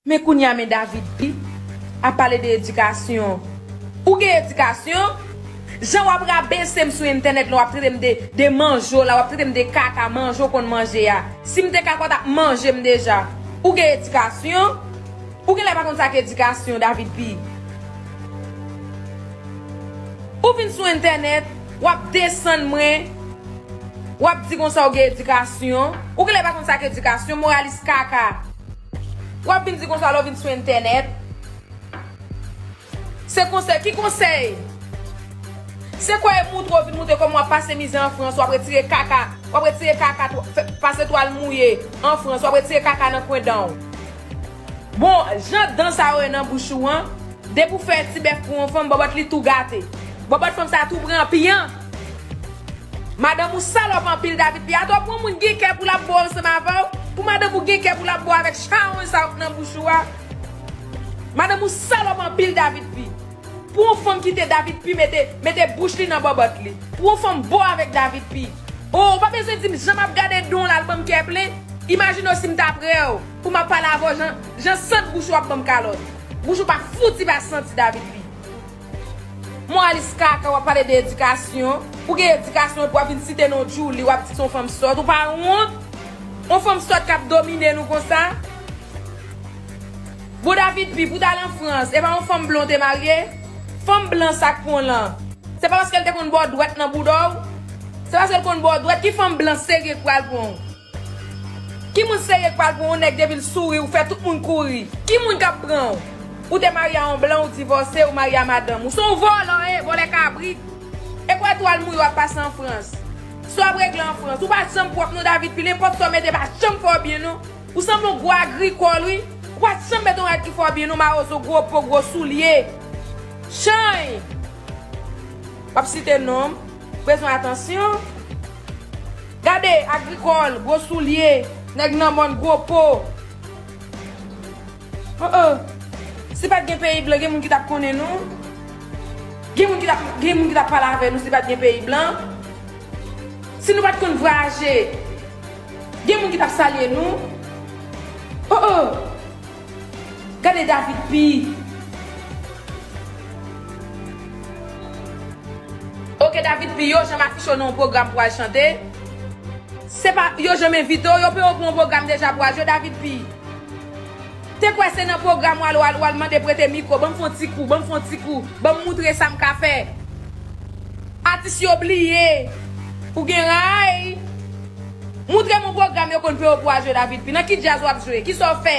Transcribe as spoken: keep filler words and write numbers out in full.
Men kounye a, men David P ap pale de edikasyon. Ou gen edikasyon? Jan w ap rabese m sou entènèt la, w ap trete m de, de manjo la, w ap trete m de kaka manjo w konn manje a. Si m te kaka, w t ap manje m deja. Ou gen edikasyon? Ou genlè pa konn sa k edikasyon, David P. Ou vin sou entènèt, w ap desann mwen, w ap di konsa w gen edikasyon. Ou genlè pa konn sa k edikasyon, moralis kaka. W ap vin di konsa lè w vin sou entènèt. Se konsèy, ki konsèy? Se kwè e moutre w vin moutre kòman w ap pase mizè an Frans, w ap retire kaka, w ap retire kaka, tw- fè- pase twal mouye an Frans, w ap retire kaka nan kwen dan w. Bon, jan dan sa yo ye nan bouch ou an, depi w fè ti bèf pou yon fanm, bòbòt li tou gate. Bòbòt fanm sa tou pran pyan. Madanm ou salòp anpil, David P. Atò pou yon moun gen kè pou l ap bo ansanm avè w, pou madanm ou gen kè pou l ap bo avèk chawony sa yo k nan bouch ou a. Madanm ou salòp anpil, David P. Pou yon fanm kite David P mete, mete bouch li nan bòbòt li. Pou yon fanm bo avèk David P. Oh, ou pa bezwen di m jan m ap gade dan w la, l ban m kè plen. Imajine w si m ta prè w, pou m ap pale avè w jan, jan sant bouch ou ap ban m kalòt. Bouch ou pa fouti pa santi, David P. Moralis kaka, w ap pale de edikasyon. Ou gen edikasyon, epi w ap vin site non Djouly, w ap di se yon fanm sòt. Ou pa wont? Yon fanm sòt k ap domine nou konsa? Bon, David P, pou w t al an Frans, e pa yon fanm blan w te marye? Fanm blan sa k pran w lan. Se pa paske l te konn ba w dwèt nan bouda w? Se paske l konn ba w dwèt? Ki fanm blan serye k pral pran w? Ki moun serye k pral pran yon nèg depi l souri, ou fè tout moun kouri? Ki moun k ap pran w? Ou te marye a yon blan, ou divòse, ou marye a madanm ou. Se yon vòlò, e, vòlè kabrit. E kwè twal mouye w ap pase an Frans. Sa w ap regle an Frans. Ou pa janm pwòp non, David P, nenpòt sa w mete pa janm fè w byen non. Ou sanble yon gwo agrikòl, wi. Ou pa janm mete yon rad ki fè w byen non, mawozo, gwo po, gwo soulye. Chany! W ap site non m. Bezwen atansyon. Gade, agrikòl, gwo soulye, nèg nan mòn, gwo po. Oh, oh. Si pa t gen peyi blan, gen moun ki t ap konnen nou? Gen moun ki t ap, gen moun ki t ap pale avè nou si pa t gen peyi blan? Si nou pa t konn vwayaje, gen moun ki t ap salye nou? Oh, oh. Gade David P. Ok, David P, yo janm afiche w nan yon pwogram pou al chante? Se pa, yo janm envite w, yo peye w pou yon pwogram deja pou al jwe, David P. Te kwè se nan pwogram w al, w al, w al mande prete mikwo, ban m fè yon ti kou, ban m fè yon ti kou, ban m moutre sa m ka fè. Atis yo bliye. Ou gen ray. Moutre m yon pwogram yo konn peye w pou al jwe, David P. Nan ki djaz w ap jwe? Kisa w fè?